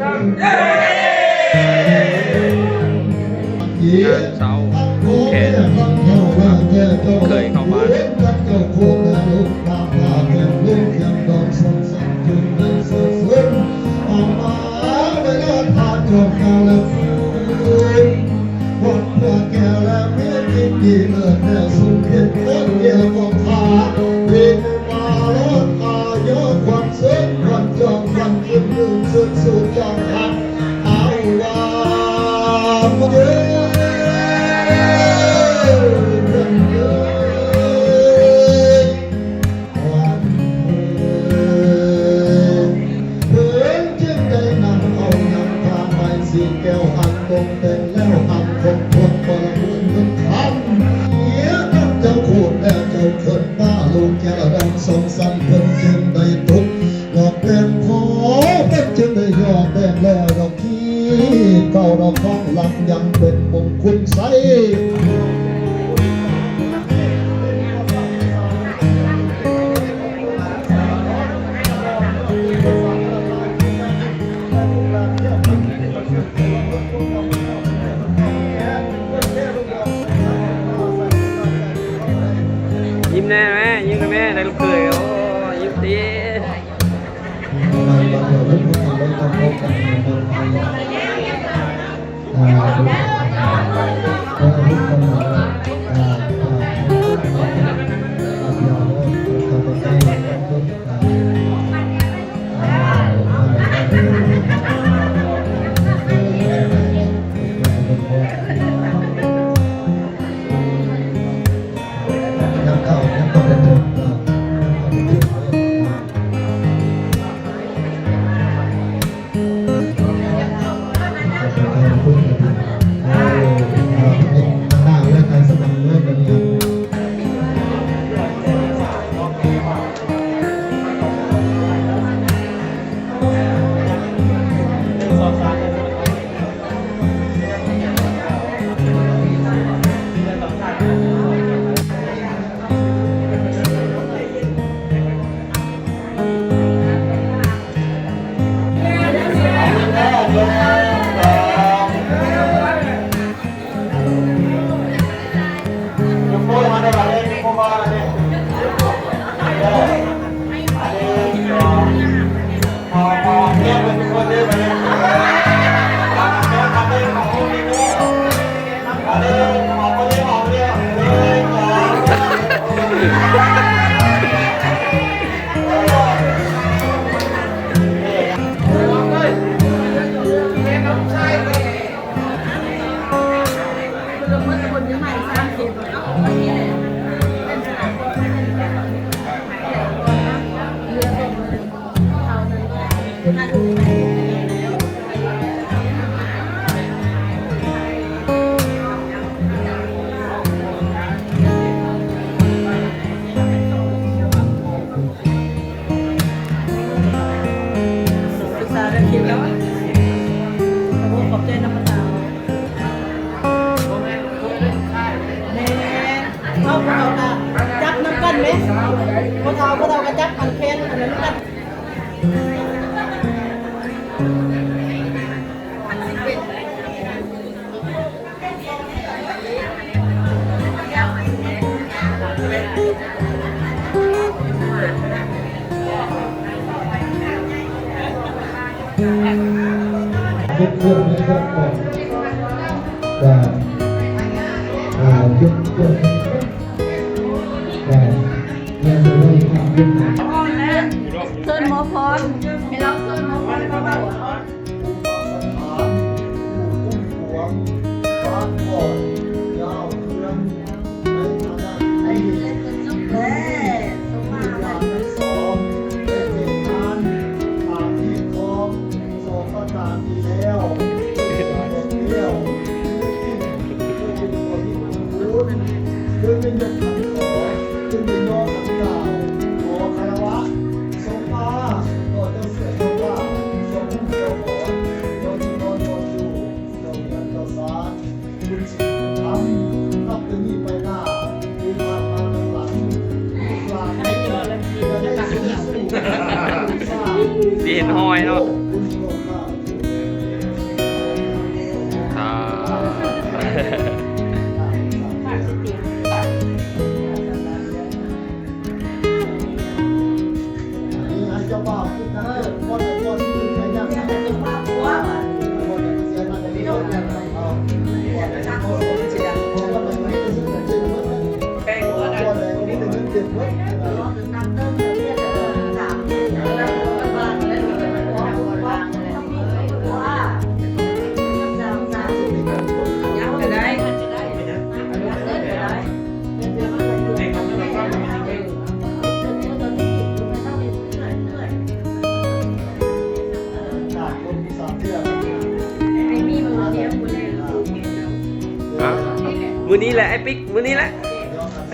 ງານເຊົາຜູກແຂນ ເຄີຍເຂົ້າມາ ເພິ່ນຈຶ່ງໄດ້ນຳເອົານ້ຳພາໃບສີແກ້ວ ອັນຕົກແຕ່ງແລ້ວ ອັນຄົບຖ້ວນບໍລະບູນເງິນຄຳ ເສຍກັບເຈົ້າໂຄດແລ້ວ ເຈົ້າເອີ້ນວ່າລູກແກ້ວດຳສອງສາມ ເພິ່ນຈຶ່ງໄດ້ຕົກ ລອກແຕ່ງພໍ ເພິ່ນຈຶ່ງໄດ້ຍໍແຕ່ງແລ້ວດອກ ທີ່ເກົ່າດອກ ຂອງຫຼັງຍັງເປັນມົງຄຸນໄຊ. ຍິ້ມແດ່ແມ່ ຍິ້ມແດ່ແມ່ ໄດ້ລູກເຂີຍ ໂອ້ ຍິ້ມຕິ. ເຮົາ ພວກເຮົາກະຈັບນຳກັນເດ້ ຜູ້ເຖົ້າ ຜູ້ເຖົ້າກະຈັບອັນແຂນອັນນັ້ນນຳກັນ. ເກັບເຄື່ອງໃນເຄື່ອງກ່ອນ ກະ ເກັບເຄື່ອງ ກະ ເຊີນໝໍພອນ ໃຫ້ລາວເຊີນໝໍພອນມາເວົ້າ. ສະຖານຜູ້ຄຸ້ມກວມບ້ານກ່ອນຍາວເຮືອງໃນອະນາດນີ້ ແລະ ຜູ້ຍານທັງສອງໄດ້ແຕ່ງງານຕາມຮີດຄອງສອງປະການນີ້ແລ້ວ ແລ້ວ ຄືເປັນຄົນທີ່ສົມບູນ ຄືເປັນຍົກຂັນສອງ ຄືເປັນຍໍຂັນກາວ ຂໍຄາລະວະ ສົມມາຕໍ່ເຈົ້າເສືອເຈົ້າປ່າ ເຈົ້າພູເຈົ້າຫອນ ເຈົ້າທີ່ນອນນອນຢູ່ ເຈົ້າເຮືອນເຈົ້າຊານ ບຸນສິນບຸນທຳ ນັບແຕ່ນີ້ໄປໜ້າ ທີ່ຜ່ານມາທາງຫຼັງ ລູກຫຼານນີ້ຈະໄດ້ສູ້ສູ້ສ້າງ ຊິເຫັນຮອຍເນາະ ບຸນສຸຂະພາບ ມື້ນີ້ແຫຼະ ອ້າຍປິກ ມື້ນີ້ແຫຼະ.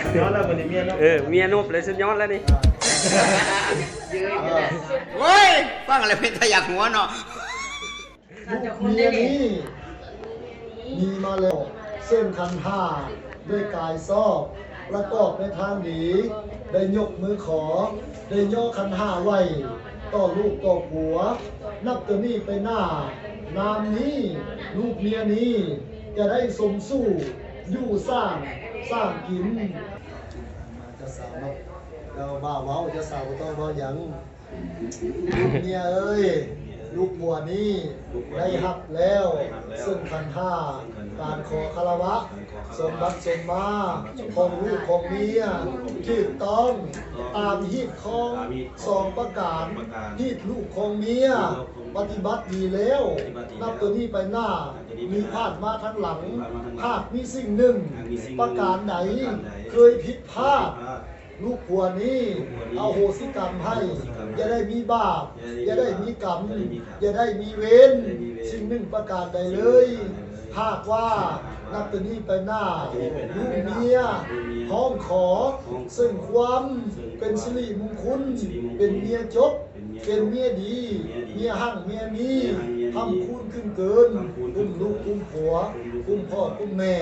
ສຸດຍອດແລ້ວ ມື້ນີ້ເມຍນົບ ເອີ ເມຍນົບເລີຍ ສຸດຍອດແລ້ວນີ້. ໂອ້ຍ ຟັງແລ້ວເປັນຕາຢາກຫົວເນາະ. ລູກເມຍນີ້ມີມາແລ້ວ ເຊິ່ງຂັນຫ້າດ້ວຍກາຍຊອບ ປະກອບໃນທາງດີ ໄດ້ຍົກມືຂໍ ໄດ້ຍໍຂັນຫ້າໄຫວ້ຕໍ່ລູກຕໍ່ຜົວ. ນັບແຕ່ນີ້ໄປໜ້າ ນາມນີ້ ລູກເມຍນີ້ ຈະໄດ້ສົມສູ່ຢູ່ສ້າງ ສ້າງກິນ. ເຈົ້າສາວເນາະ ເຈົ້າບ່າວເວົ້າ ເຈົ້າສາວບໍ່ຕ້ອງເວົ້າຫຍັງ. ລູກເມຍເອີຍ ລູກຜົວນີ້ໄດ້ຮັບແລ້ວ ເຊິ່ງຂັນຫ້າ ການຂໍຄາລະວະ ສົມບັດສົມມາຂອງລູກຂອງເມຍ ຖືກຕ້ອງຕາມຮີດຄອງສອງປະການ ຮີດລູກຂອງເມຍ ປະຕິບັດດີແລ້ວ. ນັບແຕ່ນີ້ໄປໜ້າ ມີພາດມາທາງຫຼັງ ຫາກມີສິ່ງໜຶ່ງ ປະການໃດເຄີຍຜິດພາດ ລູກຜົວນີ້ອະໂຫສິກຳໃຫ້ ຢ່າໄດ້ມີບາບ ຢ່າໄດ້ມີກຳ ຢ່າໄດ້ມີເວນ ສິ່ງໜຶ່ງປະການໃດເລີຍ. ຫາກວ່ານັບແຕ່ນີ້ໄປໜ້າ ລູກເມຍຮ້ອງຂໍ ເຊິ່ງຄວາມເປັນສິລິມຸງຄຸນ ເປັນເມຍຈົບ ເປັນເມຍດີ ເມຍຮັ່ງເມຍມີ ຄ້ຳຄູນຂຶ້ນເກີນ ກຸ້ມລູກກຸ້ມຜົວ ກຸ້ມພໍ່ກຸ້ມແມ່.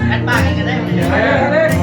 ແມ່ນປາກນີ້ກໍໄດ້.